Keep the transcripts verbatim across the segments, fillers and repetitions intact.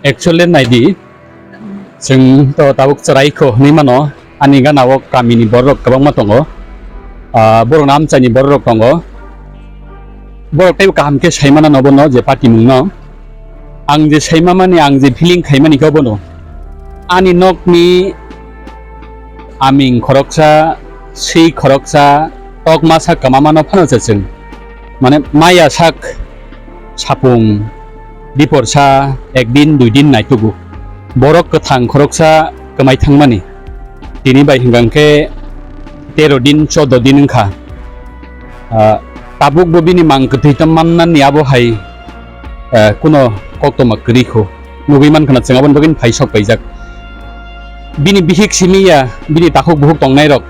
Actually naidi, chwng to tabuk chwrai kho hwnwi mano, ani gana o kamini bororok kwbangma tongo, ah, borokni amchaini bororok tongo, borok teibo kaham khe sai mano bono je party mungno. Ang je sai mamani, ang je feeling khaimani khe bono ani nokni aming khoroksa, swi khoroksa, tok masa kwmamano phano se chwng. Mane maya sak sapung diporsa ek din dui din naitugo. Borok kwthang khoroksa kwmai thangmani. Tini bai hwnkha khe tero din, choudo din wngkha. Ah, tabukbo bini mang kwthwi tong mannani abo hai, ah, kuno koktoma kwrwi kho. Nugwi mankha na chwng aboni bagwino phai sok paijak. Bini bihik simi ya, bini takhuk buhuk tongnairok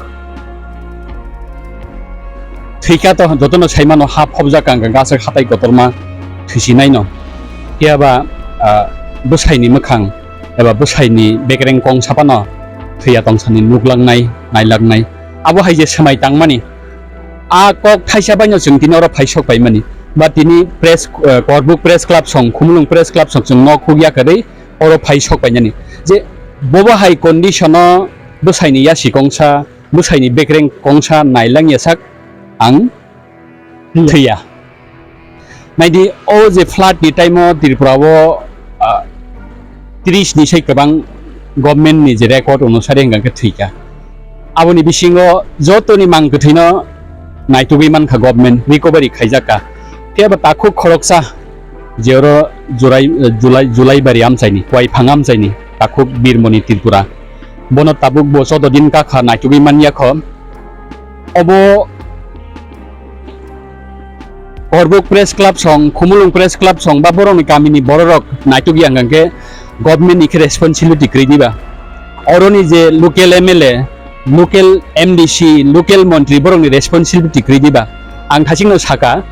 thwikha to jotono saimano ha phobjak ang kha, aswk hatai kotorma thwisinaino. Phiya ba, ah, bwsaini mwkhang eba bwsaini bekereng kong sapano thwiya tongsani nuklangnai, nailaknai. Abo hai je swmai tangmani, a kok thaisa baino chwng tini oro phai sok paimani. Ba tini press, eh, Korbuk Press Club song, Khumulwng Press Club song chwng nok huk yakarwi oro phai sok painani. Je bobo hai condition o bwsaini yasi kongsa, bwsaini bekereng kongsa nailangya sak ang thwiya. Naidi, o je flood ni time o Tripura o, ah, tris ni sai kwbang government ni je record onusari hwnkha khe thwikha. Aboni bisingo jotoni mang kwthwino naitugwi mankha government, recovery khaijakka. Phiya ba takhuk khoroksa je oro Jurai, Julai, Julai bari amchaini, Kuaiphang amchaini takhuk Birmoni Tripura. Bono tabuk bo choudo din kakha naitugwi manya kho. Obo Korbuk Press Club song, Khumulwng Press Club song ba borokni kamini bororok naituk ya hwnkha khe government ni khe responsibility kwrwi diba? Oroni je local M L A, local M D C, local montri borokni responsibility kwrwi diba? Ang thasingno saka,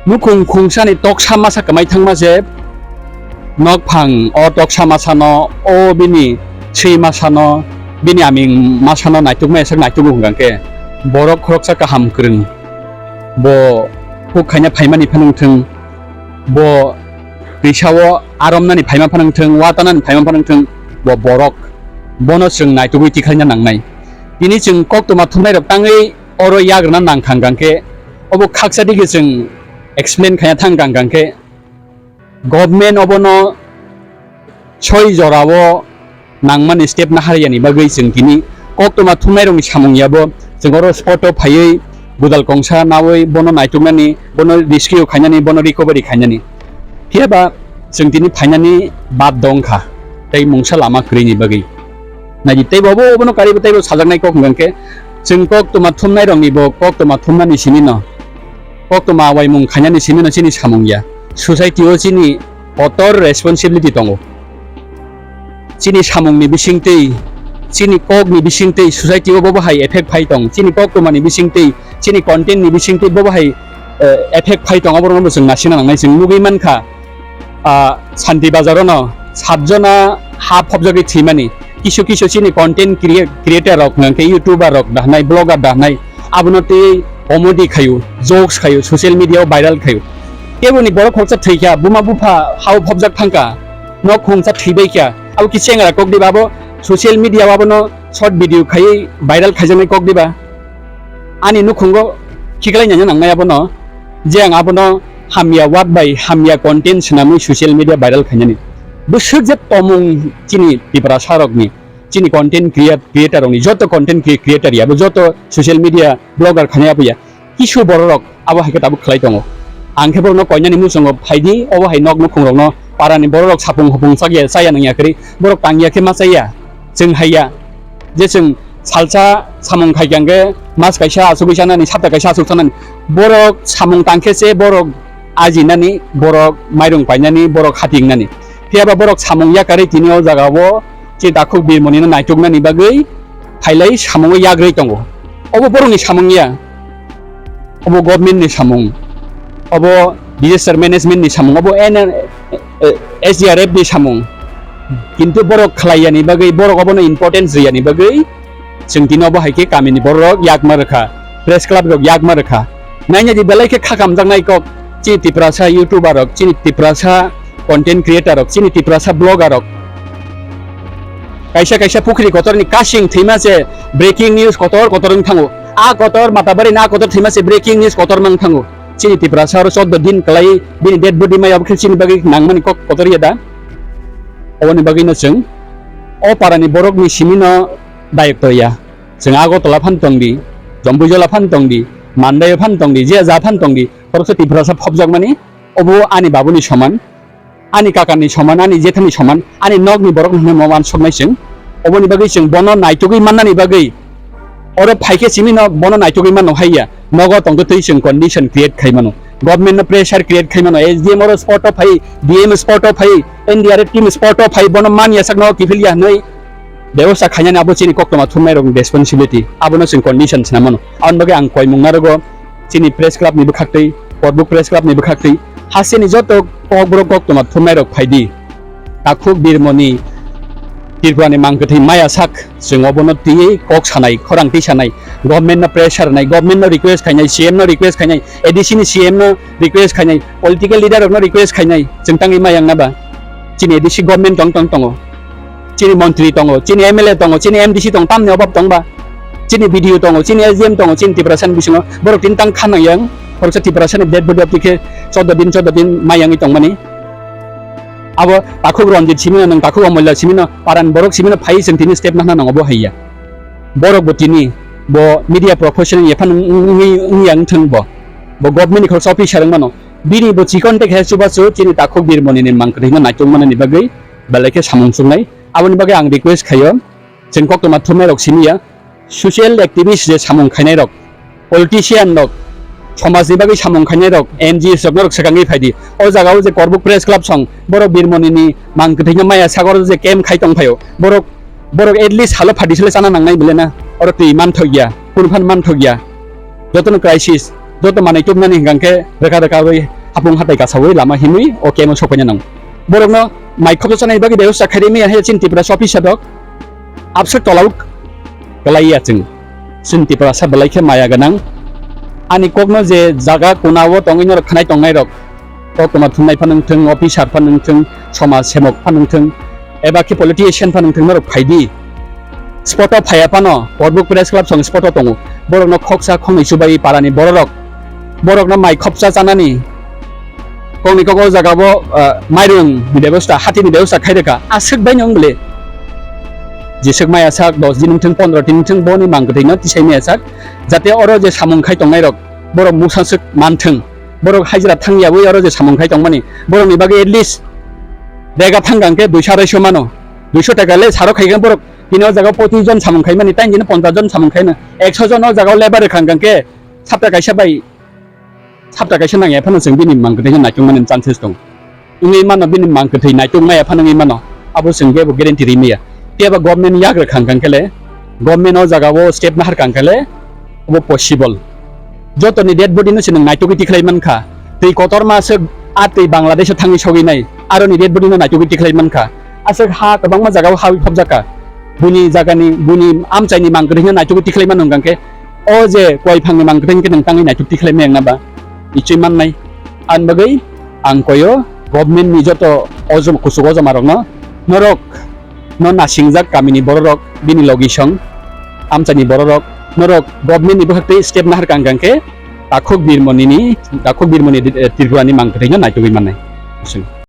nukhung khungsani toksa masa kwmai thangma se nokphang o toksa masano, o bini swi masano, bini aming masano naitukmaya sak naitugo hwnkha khe borok khoroksa kaham kwrwng. Bo huk khaina phaimani phano wngthwng, bo twisa o aromnani phaima phano wngthwng, watanani phaima phano wngthwng, bo borok, bono chwng naitugwi tikhlaina nangnai. Tini chwng koktwma thumnairok tangwi oro yagrwna nangkha hwnkha khe, obo khaksa digi chwng explain khaina thangkha hwnkha khe, government obono soi jorao nangmani step nahariyani bagwi chwng tini koktwma thumnairokni samung yabo chwng oro spot o phaiwi gwdal kongsa nawi bono naituknani, bono rescue khainani, bono recovery khainani. Phiya ba chwng tini phainani bad dong kha tei mungsa lama kwrwini bagwi. Naidi teibo obo obono karibo teibo sajaknai kok hwnkha khe chwng koktwma thumnairokni bo koktwma thumnani simi no koktwma waimung khainani simi no chini samung ya. Society o chini kotor responsibility tongo. Chini samungni bisingtwi, chini kokni bisingtwi society o bobo hai effect phai tong. Chini koktwmani bisingtwi, chini content ni bisingtwi bobo hai, eh, effect phai tong. Oborokno bo chwng nasina nangnai, chwng nugwi mankha. Ah, Santi Bazar o no satjona ha phobjagwi thwimani. Kisu kisu chini content crea-, creator rok hwnkha khe YouTuber rok da hwnai, blogger da hwnai, abono tei comedy khaio, jokes khaio, social media o viral khaio. Keboni borok khoroksa thwikha, buma bupha hao phobjak thangkha, nok khungsa thwibaikha, abo khe chengra kok diba, abo social media o abono short video khaiwi viral khaijaknai kok diba? Ani nukhungo khiklai nanya nangnai abono, je ang abono hamya word bai hamya content swnamwi social media viral khainani. Bwswk je tomung chini Tiprasa rokni, chini content creat-, creator rokni, joto content cre-, creator ya, abo joto social media blogger khainai abo ya. Kisu bororok abo hai khe tabuk khlai tongo. Ang khe borokno koinani muchungo phaidi, obo hai nok nukhung rokno parani bororok sapung hopung chakya, chaya nangya kwrwi, borok tangya khe ma chaya, chwng haiya. Je chwng salsa samung khai khe mas kaisa asugwi chanani, sapta kaisa asuk chanani. Borok samung tang khe se borok ajinani, borok mairung painani, borok hati wngnani. Phiya ba borok samung yakarwi tini o jaga o che takhuk birmoni no naituknani bagwi phailai samungo yagrwi tongo. Obo borokni samung ya. Obo government ni samung, obo disaster management ni samung, obo N R, eh, S D R F ni samung. Kintu borok khlai yani bagwi, borok obono importance rwi yani bagwi, chwng tini obo hai khe kamini borok yakma rwkha, press club rok yakma rwkha. Naina di belai khe khakamjaknai kok, chini Tiprasa YouTuber rok, chini Tiprasa content creator rok, chini Tiprasa blogger rok, kaisa kaisa pukhri kotor ni kasing thwima se breaking news kotor kotor wng thango. A kotor Matabari na kotor thwima se breaking news kotor mang thango. Chini Tiprasa oro choudo din kwlai bini dead body mai abo khe chini bagwi nangmani kok kotor ya da? Oboni bagwi no chwng o para ni borok ni simi no dayok to ya. Chwng Agartala phan tong di, Jampuijala phan tong di, Mandai phan tong di, je ja phan tong di, khoroksa Tiprasa phobjak mani, obo ani babu ni soman, ani kaka ni soman, ani jetha ni soman, ani nok ni borok no hinwi mo uansuk nai chwng. Oboni bagwi chwng bono naitugwi mannani bagwi, oro phai khe simi no bono naitugwi manno hai ya. Nogo tongtwi twi chwng condition create khai mano, government no pressure create khai mano, S D M oro spot o phai, D M spot o phai, N D R F team spot o phai, bono man ya sak no kiphil ya hinwi bebosta khainani abo chini koktwma thumnai rokni responsibility, abono chwng condition sina mano. Aboni bagwi ang koimung narogo chini press club ni bwkhaktwi, Korbuk press club ni bwkhaktwi, hasteni joto kokborok koktwma thumnai rok phaidi. Takhuk birmoni Tripura ni mangkwthwi maya sak, chwng obono twiwi kok sanai, khorang twi sanai, government no pressure nai, government no request khainai, C M no request khainai, A D C ni C M no request khainai, political leader rok no request khainai, chwng tangwi mayang na ba? Chini A D C government tong tong tongo, chini montri tongo, chini M L A tongo, chini M D C tongo, tamni obab tong ba? Chini B D O tongo, chini S D M tongo, chini Tiprasa ni bisingo borok tin tang kha nang yang, khoroksa Tiprasa ni dead body of khe choudo din, choudo din mayangwi tongmani. Abo takhuk Ranjit simi no, nwng takhuk Omolya simi no, paran borok simi no phai chwng tini step nahna nango bo hai ya. Borok bo tini bo media professional ya phan wng, wng, wng yang thang bo. Bo government ni khoroksa officer wng mano. Bini bo chikon te khe chubachu chini takhuk birmoni ni mangkwthwi no naitok mani ni bagwi belai khe samung chuknai. Aboni bagwi ang request khaio, chwng koktwma thumnai rok simi ya, social activist je samung khainai rok, politician rok, somaj ni bagwi samung khainai rok, N G Os rok norok swkangwi phaidi. O jaga o je Korbuk Press Club song, borok birmoni ni mangkwthwi no maya sagor je camp khai tong phaio, borok, borok at least halo phaidi sele chana nangnai bole na, oro twi manthok ya, kunu phan manthok ya. Jotono crisis, joto manwi tubnani hwnkha khe rwkha rwkha wi hapung hatai kasawi lama himwi o camp o sokpaina nango. Borokno mai khobjak chanai bagwi bebosta khairwi maya hai chini Tiprasa officer rok abswk tolauk kwlai ya chwng. Chwng Tiprasa belai khe maya gwnang. Ani kokno je jaga kunao tongwi norok khnai tongnai rok, koktwma thumnai phano wngthung, officer phano wngthung, somaj semok phano wngthung, eba khe politician phano wngthung, norok phaidi. Spot o phaiya phano, Korbuk Press Club song spot o tongo. Borokno khoksa khongnwi chubai parani bororok. Borokno mai khopsa chanani. Kokni kok o jaga bo, ah, mairung ni bebosta, hati ni bebosta khai rwkha. Aswk bai nung bole. Jeswk maya sak dos din wngthung, pondro din wngthung, boni mangkwthwi no tisai maya sak. Jate oro je samung khai tongnai rok, borok mungsa swk manthung. Borok hajira thang yawi oro je samung khai tongmani, borokni bagwi at least rega thang kang khe duiso arai so mano. Duiso taka le saro khai khe borok tini o jaga o pochis jon samung khai mani, tang jini ponchas jon samung khai mani, ekso jon o jaga o labour rwkha kang khe sapta kaisa bai, sapta kaisa nang ya phano chwng bini mang kwthai khe naitok mani chances tong. Wngwi mano bini mang kwthwi naitok maya phano wngwi mano, abo chwng kebo guarantee ri maya. Phiya ba government yak rwkha kang khe le, government o jaga o step nahar kang khe le, obo possible. Jotoni dead body no se nwng naitugwi tikhlai mankha. Twi kotorma se a twi Bangladesh o thangwi sogwi nai. Aroni dead body no naitugwi tikhlai mankha. Aswk ha kwbangma jaga o hawi phobjakha. Buni jagani, buni amchaini mangkwthwino naitugwi tikhlai mano hwnkha khe, o je koi phangni mangkwthwino khe nwng tangwi naituk tikhlai maya wngna ba? Ichwi mannai. Ani bagwi ang koyo government ni joto ojom-, kuchuk ojoma rokno, norok no nasingjak kamini bororok, bini logisong, amchaini bororok, norok government ni bwkhaktwi step nahar kang kang khe takhuk birmoni ni, takhuk birmoni, eh, Tripura ni mangkwthwino naitugwi mannai.